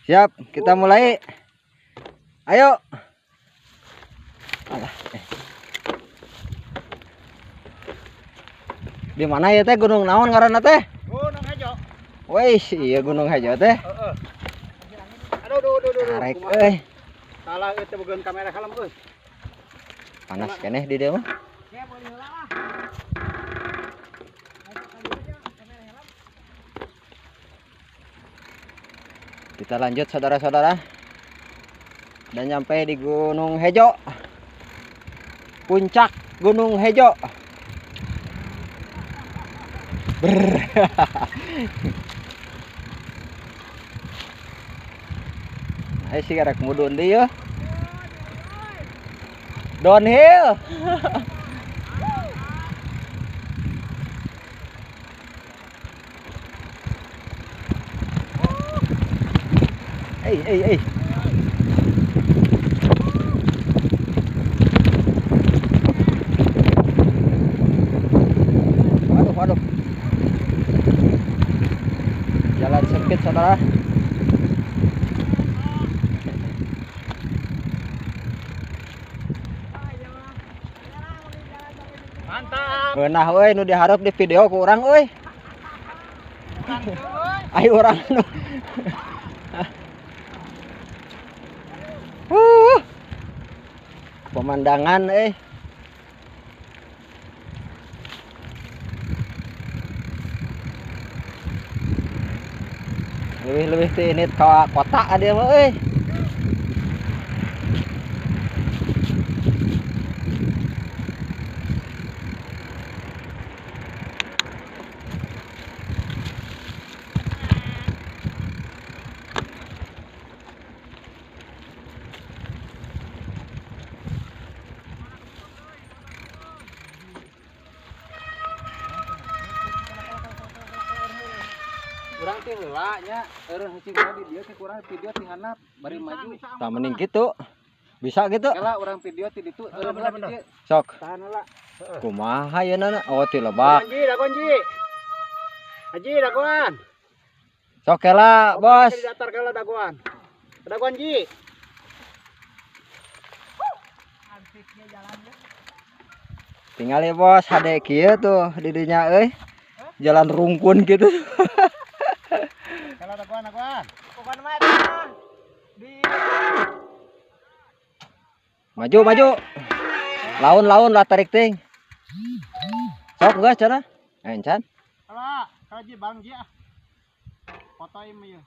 Siap, kita mulai. Ayo. Alah. Di mana ya teh gunung naon ngaranna teh? Gunung Hejo. Wih, iya Gunung Hejo teh. Heeh. Aduh, aduh, aduh, aduh. Arek euy. Salah ieu teh bogaan kamera helm euy. Panas keneh di dieu mah. Kita lanjut saudara-saudara. Dan nyampe di Gunung Hejo. Puncak Gunung Hejo. Brrr. Ayo sih karek mudun deui yeuh. Downhill. Ei, ei, ei. Waduh, waduh. Jalan sempit, saudara. Mantap. Ngeunah euy nu diharap di video ku urang euy. Ayo urang nu. Pemandangan lebih-lebih ti ini ke kota ada mah euy. Urang teh heula nya, eureun heucing di dieu teh kurang video ti handap bari maju. Tah mending kitu. Bisa gitu. Kela urang video ti ditu eureun heula di dieu. Sok. Tahan heula. Kumaha yeuna? Oh ti lebak. Haji dagoan ji. Haji dagoan. Sok kela, Bos. Di datar kela dagoan. Dagoan ji. Tinggal ya bos, hade kieu tuh di dinya euy. Jalan rungkun gitu. Kalau dagoan dagoan. Bukan mah eta. Di maju maju. Laun-laun lah tarik ting. Sok geus cenah. Encan. Kala, kala ji bang ji ah. Fotoin mah ieu.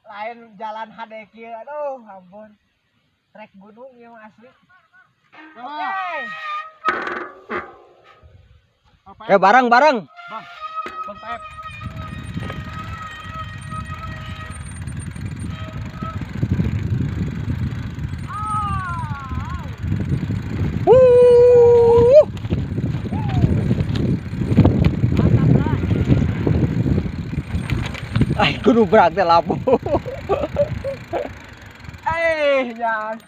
Lain jalan hade kieu aduh ampun. Trek gunung ieu mah asli. Oke. Oke, bareng-bareng. Bang. Bang Paep. Wuh. Ay, kudu berak teh labuh. Jangan.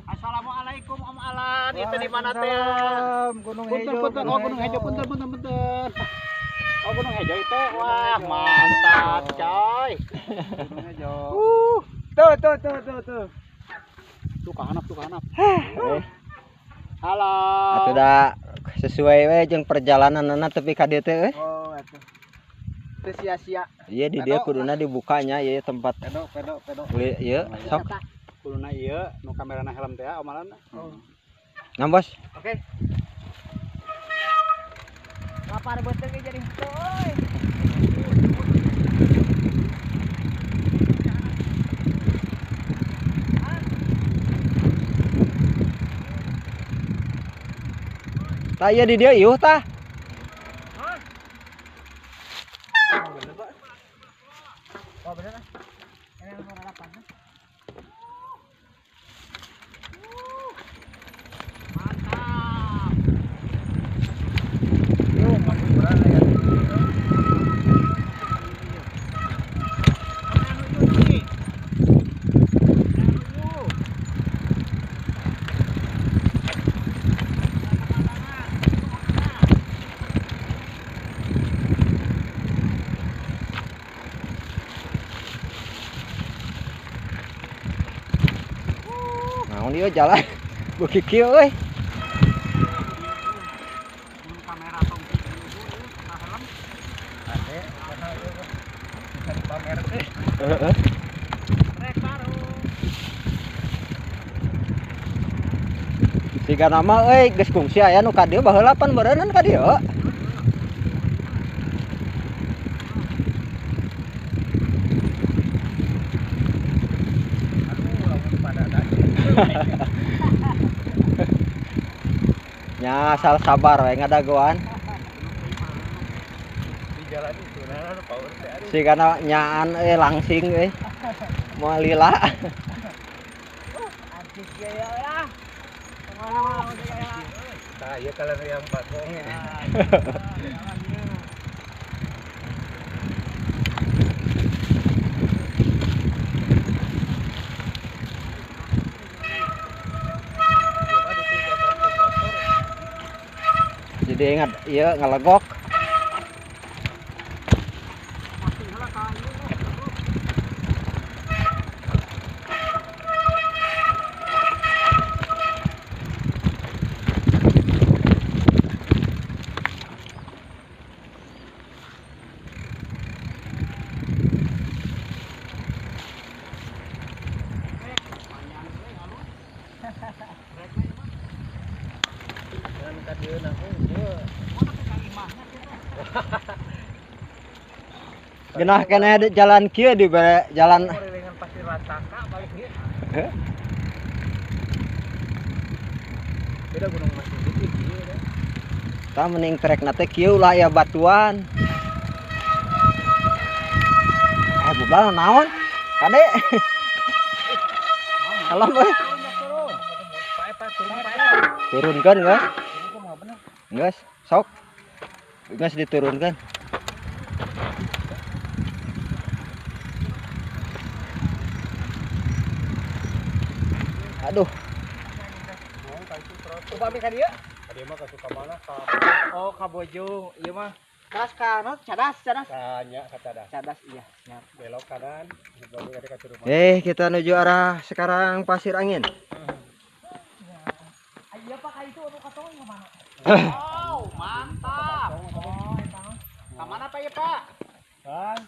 Assalamualaikum Om Alan. Itu di mana teh? Gunung Punten Hejo. punten. Oh, Gunung Hejo punten punten punten. Oh, Gunung Hejo itu. Wah, mantap, coy. Gunung Hejo. Tuh tuh tuh tuh tuh. Tuh kahanap, tuh kahanap. Halo. Atuh da sesuai we jeung perjalananna tepi ka dieu teh euy. Oh, atuh. Teu sia-sia. Iya di dieu kuduna dibukanya ieu tempat. Pedo pedo pedo. Ieu sok. Kuduna ieu nu kamerana helm teh Om Alan. Oh. Nah, Bos. Oke. Lapar beuteung ge jadi henteu euy. Tah ieu di dieu iuh tah. Hah? Oh, bener ah. Ini anu rarapan. Mantap. Naon ieu jalan beuki kieu euy. Kamera tong helm. Ade, bisa dipamerkeun. Heeh. Trek baru. Siga nama euy geus kungsi aya nu ka dieu baheula pan beureunan ka dieu. Aduh, lamun pada tadi. Nya asal sabar we ngadagoan. Di jalan itu nah power teh aduh. Sigana nyaan euy langsing euy. Moal lila. Anjing ya ya. Nah, iya kalau yang bagong ini. Jadi ingat ieu ngalegok. Genah kena jalan kieu di bare jalan Kelilingan Pasir Rantaka balik ieu. Beda Gunung Mas Tinggi kieu dah. Tah mending trek na teh kieu ulah aya batuan. Eh bubal naon? Kade. Alam euy. Turun Pak Epa, turun Pak Epa. Turunkeun geus. Geus, sok. Geus diturunkeun. Aduh. Upami ka dieu? Ka dieu mah ka Sukamana ka. Oh, ka Bojong. Ieu mah keras ka naon? Cadas, cadas. Tanya ka Cadas. Cadas iya, siap. Belok kanan, baru ka Curug. Kita menuju arah sekarang Pasir Angin. Iya Pak, ka itu anu katong ka mana? Wow, mantap. Oh, eta mah. Ka mana Pak ieu, Pak? Kan.